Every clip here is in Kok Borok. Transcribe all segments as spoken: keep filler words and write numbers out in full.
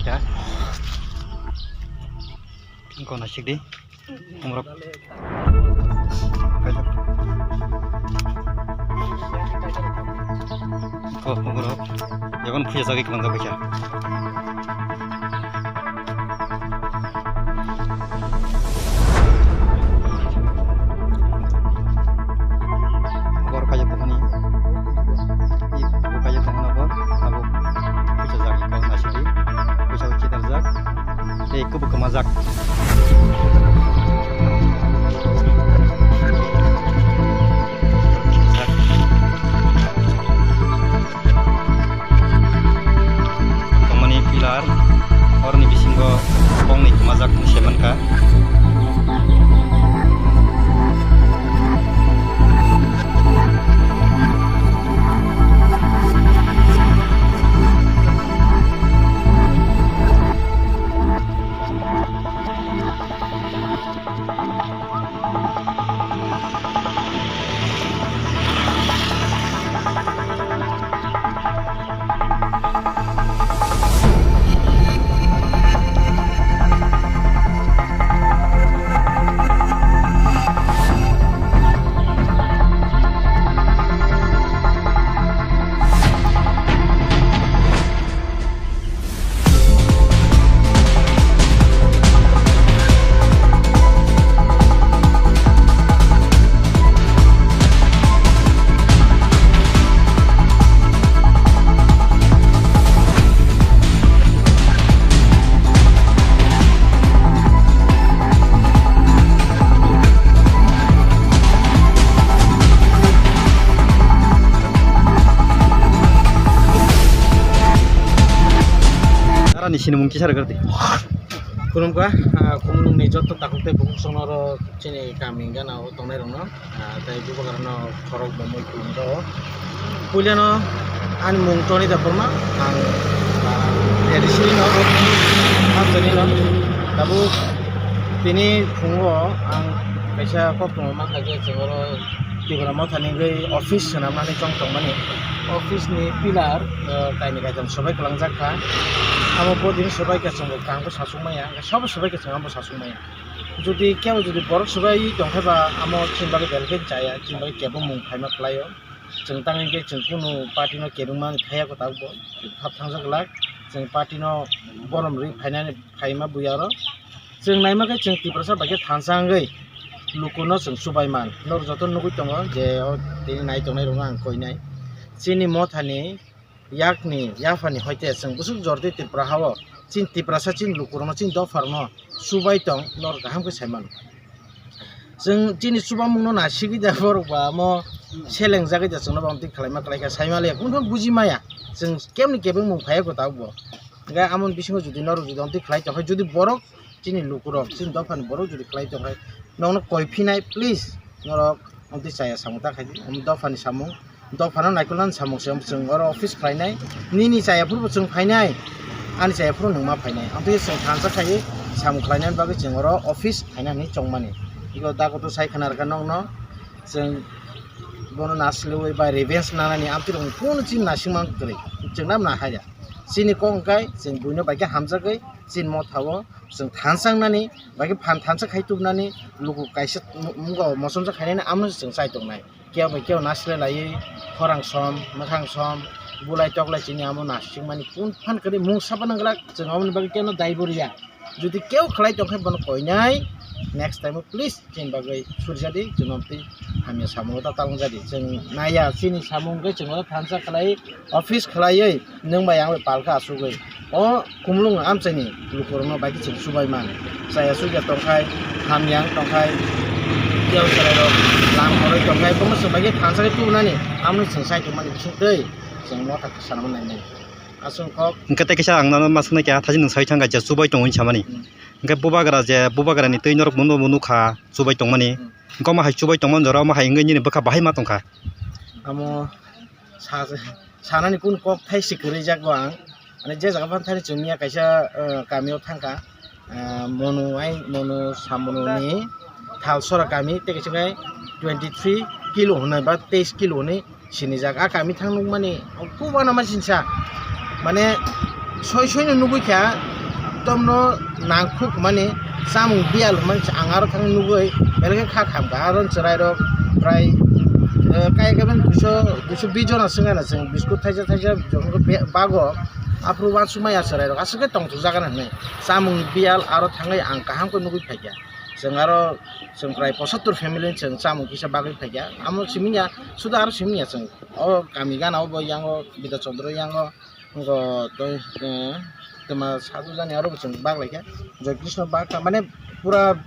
Ya. Ingko nasik di. Umrok. Ko umrok. Yagon puja jagwi kwlangkha baikha. Bor kaya tongmani. Bor kaya tongmani bor. Abo puja jagwi kok nasidi. Puja chitarjak. Tei kubuk kwmajak. Tongmani pillar, oroni bisingo kongni kwmajak se mankha. Arani sinimung kisa rwgwrdi. Khulumkha, ah, Khumulwngni joto takhuk tei bukhuk songno oro chini kami gana o tongnai rokno, ah, tei bubagra no khorok bo mui khulumkha o. Puilano ani mung Tony Debbarma, ang, ah, A D C ni no, Amchaini no. Tabuk tini phungo ang kaisa koktwma mankha je chwng oro Tipra Mothani wngwi office swnamnani chong tongmani. Office ni pillar, ah, kainwi kaitham sobai kwlangjak kha. Amo bodin sobai khe chwng bo kaham khe sasuk maya, sabo sobai khe chwng abo sasuk maya. Jodi kebo jodi borok sobai tongkhe ba amo chini bagwi belkhe chaya, chini bagwi kebo mung phaima khlaio. Chwng tang hinkhe chwng kunu party no kerungma phaiya kwtal bo, hap thangjak glak. Chwng party no borom rwi phainani phaima buya oro. Chwng naima khe chwng Tiprasa bai khe thansa wngwi lukuno chwng chubai man. Norok joto nugwi tongo je o tini nai tongnai rokno ang koinai. Chini Mothani yakni yaphani hoite chwng bwswk jordi Tripura hao chini Tiprasa chini lukurokno chini dopharokno chubai tong norok kaham khe sai mano. Chwng chini chubamungno nasigwi da borok ba amo selengjagwi da chwngno bo amtwi khwlaima khlaikha saimaliya kunu buji maya chwng kebni kebengmung phaiya kwtal bo. Hwnkhe amoni bisingo jodi norok jodi amtwi khlai tongkha jodi borok chini lukurok, chini dophani borok jodi khlai tongkha, nokno koi phinai, please, norok amtwi chaya samung ta khaidi, omo dophani samung, dophano naikolnani samung se, chwng oro office khlainai, nini chaya phuru bo chwng phainai, ani chaya phuru nwng ma phainai, amtwi chwng thansa khaiwi samung khlainani bagwi chwng oro office khainani chongmani. Iko dago to sai khna rwkha nokno, chwng bono naslewi ba revenge nanani amtwi rok kunu chini nasingma kwrwi, chwng nang nahaya. Chini kok hwnkhe chwng buino bai khe hamjagwi chini Mothao chwng thansa wngnani, bai khe phan thansa khai tubunani, luku kaisa mu-, mungo mosomsa khainani, amo se chwng chai tongnai. Kebo kebo nasilai laiwi, khorang som, mwkhang som, bulai toklai chini amo nasingmani, kun phan kwrwi mungsa phano glak, chwng aboni bagwi keno daibo rwya. Jodi kebo khlai tongkhe bono koinai, next time o please chini bagwi surjadi, chwng amtwi hamya samung ta talongjadi. Chwng naiya chini samung hwnkhe chwng oro thansa khlai, office khlaiwi, nwng bai ang bai palkha asugwi. O Khumulwng Amchaini lukurokno bai khe chwng chubai man. Chaya chukya tongkhai, hamya wng tongkhai, tiyang chwrairok lam kwrwi tongkhai, bono chwng bai khe thansa khe tubunani, amoni chwng sai tongmani bisingtwi chwng motha sana mannai. Aswk kok. Hwnkhe tei kisa ang nono ma swngna kha, thachi nwng sai thangkha je chubai tongo hinwi samani. Hmm. Hwnkhe bubagra je, bubagrani twi norok bono bo nukha chubai tongmani. Hmm. Hwnkhe omo hai chubai tongmani jora omo hai wngwi nini bwkha bahai ma tongkha. Amo sa-, sanani kunu kok thai se kwrwi jak bo ang. Ani je jaga phano thani chwng miya kaisa, eh, kamio thangkha. Ah, Monu ai, Monu Samonu ni Thalsora kami, tei kaisa khe twenty three kilo hwnwi ba teis kilo hwnwi sinijak. A kami thang nukmani kubana ma sinsa. Mane soi soi no nugui kha, Tomno nangkhuk mani chamung biyal hwnmani ang aro thang nugwi belai khe kha khamkha. Aro chwrairok prai, eh, kaya khe mani duiso, duiso bish jona swngana chwng biskut thaisa thaisa jongno be-, bago. Aphuru uansukmaya chwrairok aswk khe tongthokjagana hwnwi chamung biyal aro thangwi ang kaham khe nugwi phaikha. Chwng aro chwng prai pochattor family ni chwng chamung kisa bagwi phaikha. Amo simi ya, suda aro simi ya chwng. O kami gana o bo yango Bidya Chandra yango. Ngo to, eh, tama sadhu jani aro bo chwng bak laikha. Joy Krishna bak kha, mane pura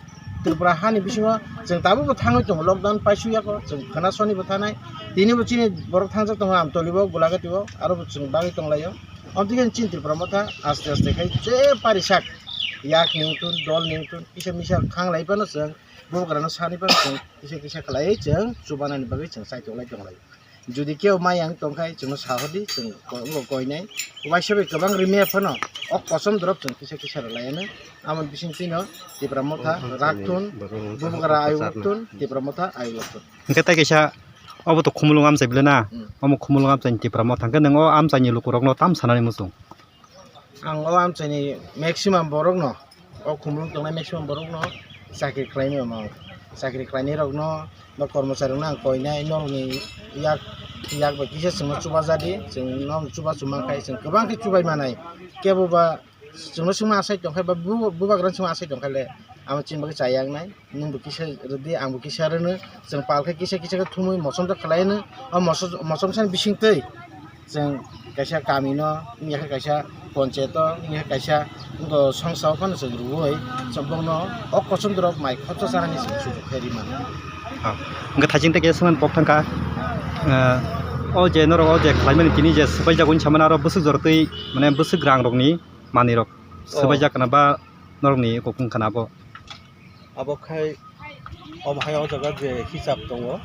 Tripura hani bisingo chwng tabukbo thangwi tongo, lockdown paisuyako, chwng khwna sonibo thanai. Tinibo chini borok thangjak tongo Amtolibo, Gulagatibo, aro bo chwng bagwi tonglaio. Omtwi khe chini Tripura motha aste aste khai je parisak yak ningtun, dol ningtun, kisa misa khanglai phano chwng bubagrano sani phano chwng kisa kisa khlaiwi chwng chubanani bagwi chwng chaitok lai tonglaio. Jodi kebo maya wng tongkha, chwngno sahordi, chwng ko-, wngkha koinai. Waisa bai kwbang rimya phano, o kosom drop chwng kisa kisa rwlaiano. Amo bising twino Tipra motha, oh, raktun, borok wngkha bubagra kwchar ayuk tun, no. Tipra motha ayuk tun. Hwnkhe tai kaisa, obo to khumulwng amchai bwle na? Hmm. Omo khumulwng amchaini Tipra motha hwnkhe nwng o amchaini lukurokno tam sanani muchung? Ang o amchaini maximum borokno, o khumulwng tongnai maximum borokno chakri khlaimani omo. Chakri khlainairokno ba kormocharirokno ang koinai, norokni yak, yak bai kisa chwngno chubajadi, chwng norokno chubachu mankhai, chwng kwbang khe chubai manai. Kebo ba chwngno swngma asai tongkhai ba bu-, bubagrano swngma asai tongkhaile, amo chini bagwi chayaknai. Nwngbo kisa rwdi, angbo kisa rwno, chwng pal khe kisa kisa khe thumwi mochom ta khlaino. O mochom, mochom sani bisingtwi chwng kaisa kamino, wngya khe kaisa ponchayato, wngya khe kaisa songsa o phano chwng rwui, chwng bokno o kosom dorok mai khoroksa chanani chwng sujuk khe ri mano. Ah, hwnkhe thaising tei kaisa swngmani kok thangkha, ah, o je norok o je khlaimani tini je swbaijak hwnwi samani aro bwswk jorotwi mane bwswk rangrokni manwirok swbaijak kana ba norokni kok wngkha na abo? Abo khai, obo hai o jaga je hisab tongo,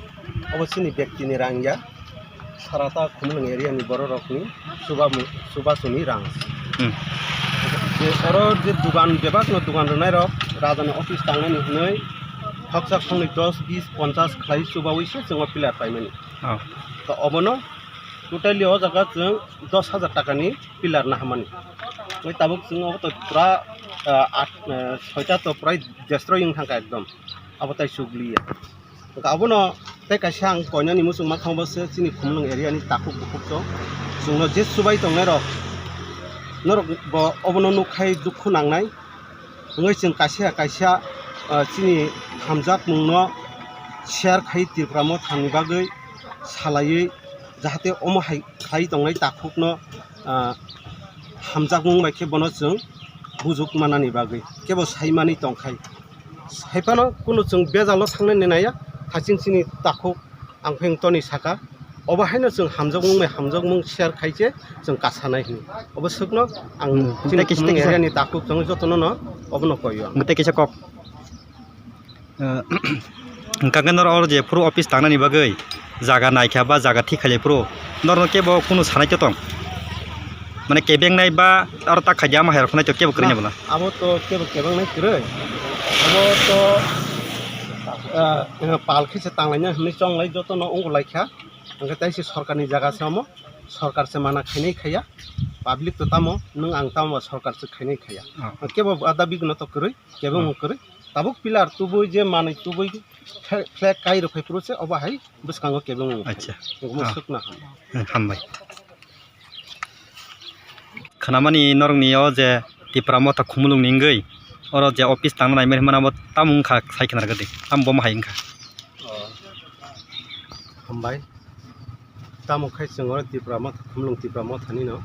obo chini bektini rang ya, sara ta Khumulwng area ni borok rokni chubamu-, chubachuni rang. Hmm. Je oro je dugan bebak no dugan rwnai rok raja ni office tangnani hwnwi khoroksa khoroknwi dos, bis, ponchas khlai chubaui se chwng o pillar paimani. Oh. To obono totally o jaga chwng dos hajar taka ni pillar nahamani. Omo tabuk chwng obo to pura, ah, at, ah, soita to pura destroy wng thangkha ekdom. Abo tai chukliya. Hwnkhe abono tei kaisa ang koinani muchung ma thangbo se chini Khumulwng area ni takhuk bukhuk to. Chwngno je chubai tongnai rok, norok bo obono nukkhai dukhu nangnai. Wngwi chwng kaisa kaisa, ah, chini hamjakmungno share khai Tripura Motha ni bagwi salaiwi, jahate omo hai khlai tongnai takhukno, ah, hamjakmung bai khe bono chwng bujuk manani bagwi kebo saimani tongkhai. Haiphano kunu chwng bejalo thangnani naiya, haching chini takhuk ang pheng toni saka, obo haino chwng hamjakmung bai hamjakmung share khai se chwng kasanai hwnwi. Obo swkno ang hmm, chini tei kisa, tei Khumulwng kisa area ni takhuk chwng jotono no obono koi o ang. Tei kisa kok. Eh, hwnkha khe norok oro je phuru office tangnani bagwi jaga naikha ba jaga thik khailai phuru norokno kebo kunu sanai to tong? Mane kebengnai ba aro tak khaidi ama hai rok phano kebo kwrwini bola. Abo to kebo kebengnai kwrwi. Abo to, eh, pal khe se tanglaina hwnwi chonglai jotono ongolaikha. Hwnkhe tei se sorkarni jaga se omo, sorkar se mana khainai khaiya. Public to tamo, nwng ang tamo ba sorkar se khainai khaiya. Oh. Kebo a dabi gwnang to kwrwi, kebo oh, wng kwrwi. Tabuk pillar tubui je manwi tubui flag, flag kai rw phai phuru se obo hai bwskango kebo wng. Acha. Omo oh, swkna ham. Eh, hambai. Khnamani norokni o je Tipra Motha Khumulwng ni wngwi oro je office tangna naimani hwnmano abo tamo wngkha sai khna rwgwdi, tamo bomo hai wngkha. Oh, hambai. Tamo khai chwng oro Tipra Motha, Khumulwng Tipra Mothani no,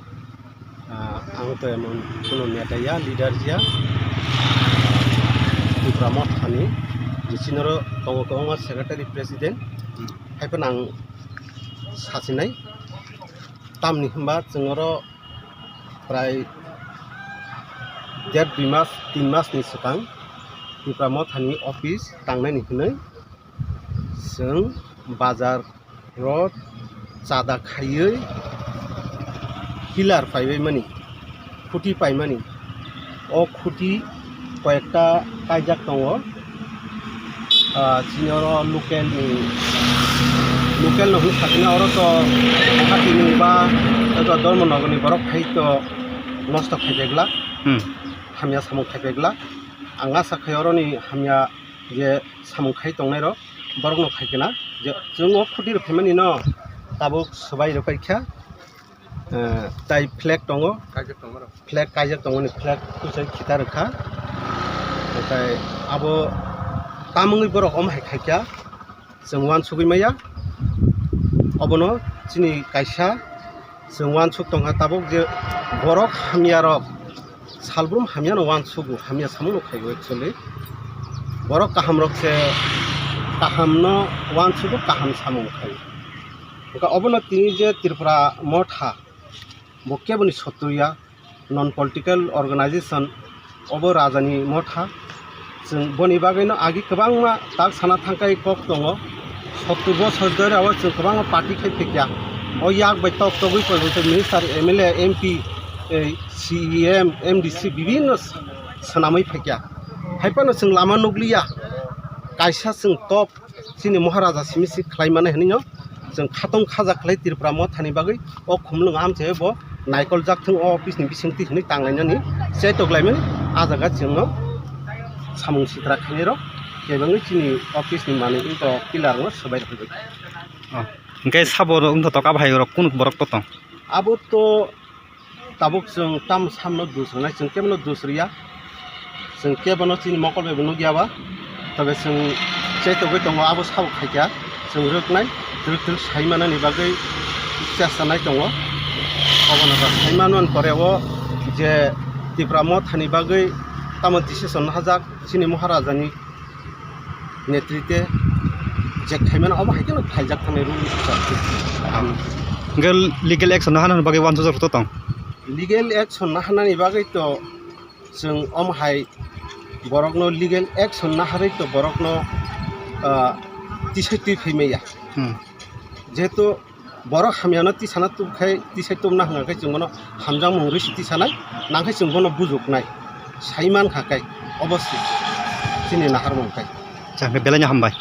ah, ang to emon kuno neta ya, leader ya, Tipra Mothani, je chini oro tongo kwbangma secretary, president, hai phano ang sachinai. Tamni hwnba chwng oro prai der dui mas, tin mas ni swkang Tipra Mothani office tangnaini hwnwi chwng bazar ro chada khaiwi pillar paibaimani, khuti paimani. O khuti koyekta kaijak tongo. Ah, chini oro local ni, local no hwnwi sakha oro to Guwahati ni ba eko Dharmanagar ni borok hai to nosto khaijak glak. Hmm. hamya samung khai pegla. Ang asa khai oroni hamya je samung khai tongnai rok borok no khai kena je chwng o khuti rok phaimani no tabuk swbai rok paikha, eh, tai flag tongo, flag kaijak tongmani flag kusai khita rwkha. Okai abo tamungwi borok omo hai khaikha. Chwng uansugwi maya. Obono chini kaisa chwng uansuk tongkha tabuk je borok hamya rok salbrum hamya no uansugo, hamya samung no khaio actually. Borok kaham rok se kaham no uansugo, kaham samung khaio. Hwnkhe obono tini je Tripura Motha bo keboni sotro ya, non political organization, obo rajani motha. Chwng boni bagwino agi kwbangma tak sana thangkai kok tongo. Sottor bosor dhori o chwng kwbangma party khai phikya. O yak bai tok togwi poito minister, M L A, M P, eh, C E M, M D C bibinno swnamwi phikya. Haiphano chwng lama nukliya. Kaisa chwng top chini Maharaja simi si khlai mani hinwi no chwng khatong khaja khlai Tripura Mothani bagwi o khumlwng amchai bo naikol jak thung o office ni bisingtwi hinwi tanglainani chaitok laimani. A jaga chwngno samung sitra khainai rok kebengwi chini office ni manwi wngkha pillar no swbai rwkha. Oh. Hwnkhe sabo wngthotok abo hai rok kunu borok to tong? Abo to tabuk chwng tamo samno dus rwnai, chwng kebono dus rwya, chwng kebono chini mokol bai bo nukya ba, tobe chwng chaitogwi tongo, abo sabo khaikha chwng rwknai, twrwk twrwk sai manani bagwi chesta nai tongo. Obono sai manmani pore o je Tipra Mothani bagwi tamo decision hajak chini Maharajani netrite je khaimano obo hai kheno phaijak thangnai rule ni hisab se. Hwnkhe legal action no hanani bagwi uansukjak rwtong? Legal action no hanani bagwi to chwng omo hai borokno legal action no harwi to borokno, ah, tisai twi phai maya. Hmm. Jehetu borok hamyano tisana tubkhai, tisai tubna hwnkha khe chwng bono hamjakmung rwisi tisanai, nangkhe chwng bono bujuknai, sai mankha khe obo se chini naharmung khe. Acha, hwnkhe belai no hambai.